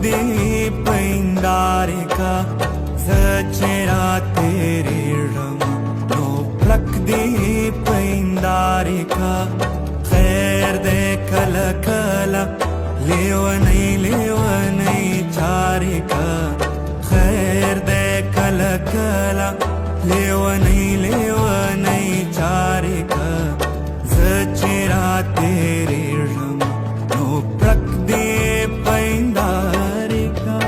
دې پیندارې کا، زه چې راتېرېږم نو پړک دې پیندارې کا. خیر دې کله کله لیونی لیونی چارې کا، خیر دې کله کله لیونی لیونی چارې کا، زه چې راتېرېږم نو پړک دې پیندارې کا.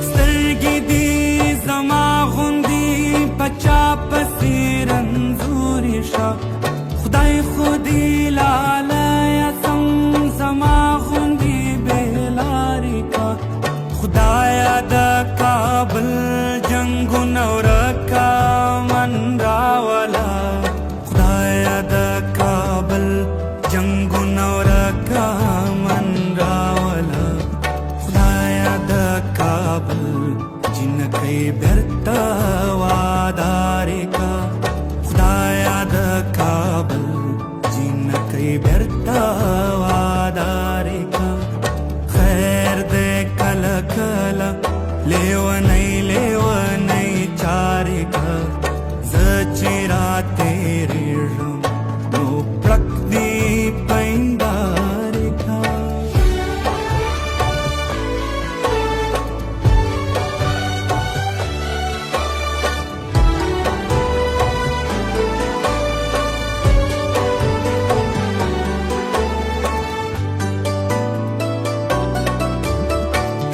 سترګې دې زما غوندې په چا پسې رنځورې شه، خدای خو دې لاله سم زما غوندې بې لارې کا. خدایا د کابل جنګونه ورکه من راوله، خدایا د کابل جنګونه ورکه من راوله، خدایا د کابل جنکۍ بیرته وادارې کا، خدایا د کابل جنکۍ بیرته وادارې کا. خیر دې کله کله لیونی لیونی چارې کا، زه چې راتېرېږم نو پړک دې پیندارې کا.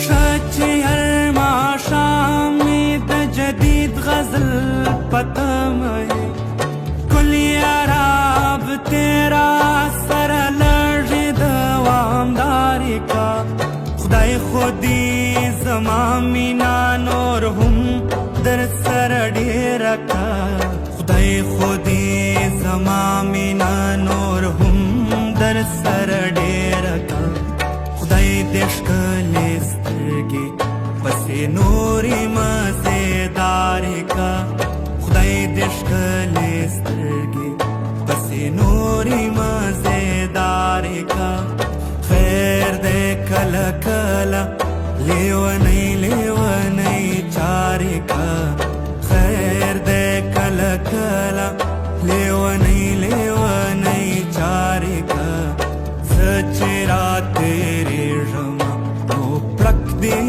ښه چې هر ماښام مې د جدید غزل په تمه یې، ګل یاراب تیرا سره لږې دوامدارې کا. خدای خو دې زما مینا نور هم در سره ډېره کا، خدای خو دې زما مینا نور هم در سره ډېره کا. خدای دې ښکلې سترګې پسې نورې مزېدارې کا، خدای دې ښکلې سترګې پسې نورې مزېدارې کا. خیر دې کله کله لیونی لیونی چارې کا، خیر دې کله کله لیونی لیونی چارې کا، زه چې راتېرېږم نو پړک دې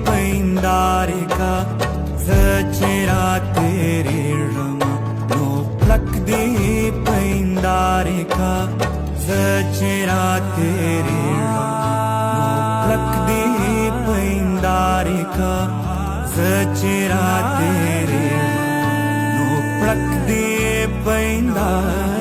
پیندارې کا، زه چې راتېرېږم نو پړک دې پیندارې کا، زه چې راتېرېږم نو پړک دې پیندارې کا، زه چې راتېرېږم نو پړک دې پیندارې